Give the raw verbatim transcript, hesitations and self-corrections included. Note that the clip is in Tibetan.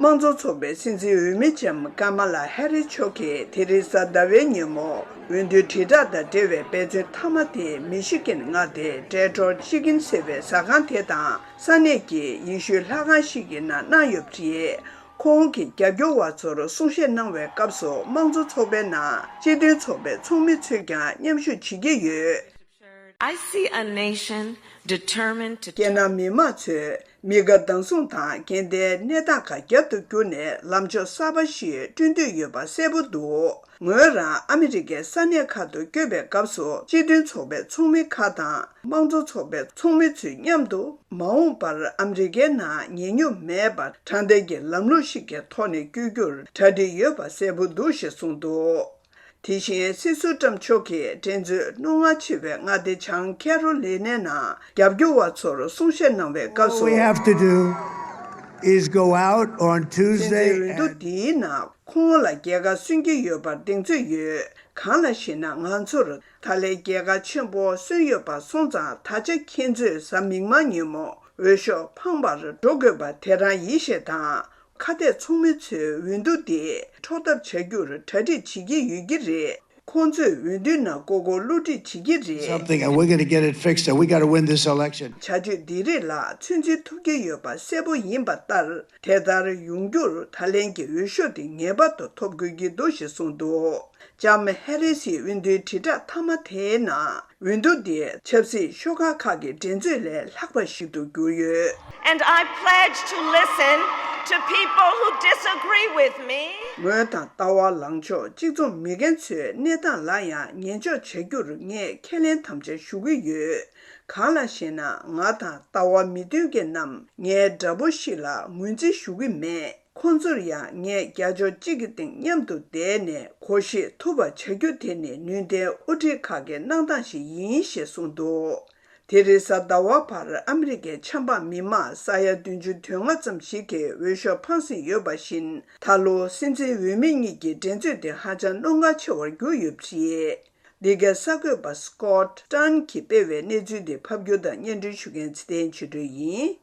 དམངས་གཙོ་ཚོགས་པའི་སྲིད་འཛིན་འོས་མི་ལྕམ་ཀ་མ་ལ་ཧེ་རི་མཆོག་གིས་དེ་རིང་གཟའ་ཟླ་བའི་ཉིན་མོ། འོས་བསྡུའི་དྲིལ་བསྒྲགས་དང་འབྲེལ་བའི་འབད་བརྩོན་མཐའ་མ་དེ་མི་ཤི་གན་མངའ་སྡེའི་ཌེ་ཊྲོ་ཊི་ཅི་ཀིན་ཟེར་བའི་ཟ་ཁང་དེ་དང་ས་གནས་ཀྱི་ཡེ་ཤུའི་ལྷ་ཁང་ཞིག་གི་ནང་གནང་ཡོད་པ་རེད། ཁོང་གིས་རྒྱབ་སྐྱོར་བ་ཚོར་གསུང་བཤད་གནང་བའི་སྐབས་སུ། དམངས་གཙོ་ཚོགས་པའི་ནང་སྤྱི་མཐུན་ཚོགས་པའི་ཚོགས་མི་ཚོས་ཀྱང་མཉམ་ཞུགས་བྱེད་ཀྱི་ཡོད། I see a nation determined to རྒྱལ་ནང་མི་མང་ཚོས་མི་དགའ་སྡང་ཟུང་དང་། རྐྱེན་ལྟའི་གནས་སྟངས་ཁག་རྒྱབ་ཏུ་བསྒྱུར་ནས་ལམ་ཕྱོགས་གསར་པ་ཞིག་བསྐྲུན་འདོད་ཡོད་པ་གསལ་པོ་འདུག་ངོས་རང་ཨ་མི་རི་ཀའི་ས་གནས་ཁག་ཏུ་བསྐྱོད་པའི་སྐབས་སུ། སྤྱི་མཐུན་ཚོགས་པའི་ཚོགས་མི་ཁག་དང་། དམངས་གཙོ་ཚོགས་པའི་ཚོགས་མི་ཚོས་མཉམ་དུ། མ་འོངས་པར་ཨ་མི་རི་ཀའི་ནང་ཉེན་ཉོབ་མེད་པར་དྲང་བདེན་གྱི་ལམ་ལུགས་ཤིག་གི་ཐོག་ནས་བསྐྱོད་རྒྱུར་གྲ་སྒྲིག་ཡོད་པ་གསལ་པོ་འདུག་ཞེས་གསུངས་འདུག་དེ་བཞིན་སྲིད་ཟུར་ཊམ་མཆོག་གིས་འགྲན་རྩོད་རྣོ་ངར་ཆེ་བའི་མངའ་སྡེ་བྱང་ཁེ་རོ་ལི་ནའི་ནང་རྒྱབ་སྐྱོར་བ་ཚོར་གསུང་བཤད་གནང་བའི་སྐབས་All we སུ། Have to do is go out on སྲིད་འཛིན་Tuesday འོས་བསྡུ and འདིའི་ནང་ཁོང་ལ་རྒྱལ་ཁ་སོན་གྱི་ཡོད་པར་གདེང་ཚོད་ཡོད། གང་ལ་ཞེ་ན། ང་ཚོར་ད་ལན་རྒྱལ་ཁ་ཆེན་པོ་སོན་ཡོད་པ་སོང་ཙང་། ད་ཆ་ཁྱེད་ཚོས་གཟའ་མིག་དམར་ཉིན་མོ་འོས་ཤོག་འཕངས་པར་འགྲོ་དགོས་པ་དེ་རང་ཡིན་ཞེས་དང་། ཁ་གཏད་ཚོགས་མི་ཚོས་འོས་བསྡུ་འདི་འཕྲོག་ཐབས་བྱ་རྒྱུར་གྲ་སྒྲིག་བྱེད་ཀྱི་ཡོད་ཀྱི་རེད། ཁོང་ཚོས་འོས་བསྡུའི་ནང་མགོ་སྐོར་བསླུ་བྲིད་བྱེད་ཀྱི་རེད། Something, and we're going to get it fixed, and we got to win this election. བྱ་སྤྱོད་འདི་རིགས་ལ་ཚོད་འཛིན་ཐུབ་ཀྱི་ཡོད་པ་གསལ་པོ་ཡིན་པ་ལྟར། དེ་ལྟར་ཡོང་རྒྱུར་ད་ལན་གྱི་འོས་ཤོག་དེ་ངེས་པར་དུ་ཐོབ་དགོས་ཀྱི་འདུག་ཞེས་གསུངས་འདུག་ལྕམ་ཧེ་རི་སིའི་འོས་བསྡུའི་དྲིལ་བསྒྲགས་མཐའ་མ་དེའི་ནང་། འོས་བསྡུ་འདི་ཆབ་སྲིད་ཤོག་ཁག་ཁག་གི་འགྲན་རྩོད་ལས་ལྷག་པ་ཞིག་ཏུ་གྱུར་ཡོད། And I pledge to listen to people who disagree with me. ངོས་དང་ལྟ་བ་ལངས་ཕྱོགས་གཅིག་མཚུངས་མེད་མཁན་ཚོའི་གནས་སྟངས་ལ་ཡང་ཉན་འཇོག་བྱ་རྒྱུར་ངས་ཁས་ལེན་དམ་བཅའ་ཞུ་གི་ཡོད། གང་ལ་ཞེ་ན། ང་དང་ལྟ་བ་མི་མཐུན་མཁན་རྣམས་ངའི་དགྲ་བོ་ཞིག་ལ་ངོས་འཛིན་ཞུ་གི་མེད། ཁོང་ཚོར་ཡང་ངས་རྒྱབ་ཕྱོགས་གཅིག་གི་སྟེང་མཉམ་དུ་བསྡད་ནས་གོ་ཤེས་ཐུབ་པ་བྱ་རྒྱུ་དེ་ནི་ནུས་ལྡན་དབུ་ཁྲིད་ཁག་གི་གནང་སྟངས་ཤིག་ཡིན་ཞེས་གསུངས་འདུག་དེ་རིང་གཟའ་ཟླ་བ་བར་ཨ་མི་རི་ཀའི་ཆབ་འབངས་མི་མང་ས་ཡ་བདུན་ཅུ་དོན་ལྔ་ཙམ་ཞིག་གིས་འོས་ཤོག་འཕངས་ཟིན་ཡོད་པ་བཞིན། ད་ལོ་སྲིད་འཛིན་འོས་མི་གཉིས་ཀྱི་འགྲན་རྩོད་དེ་ཧ་ཅང་རྣོ་ངར་ཆེ་བར་གྱུར་ཡོད་པ་རེད། འདི་གའི་གསར་འགོད་པ་Scott Tang གིས་སྤེལ་བའི་གནས་ཚུལ་འདི་ཕབ་སྒྱུར་དང་སྙན་སྒྲོན་ཞུ་མཁན་ཚེ་བརྟན་ཆོས་སྒྲོན་ཡིན།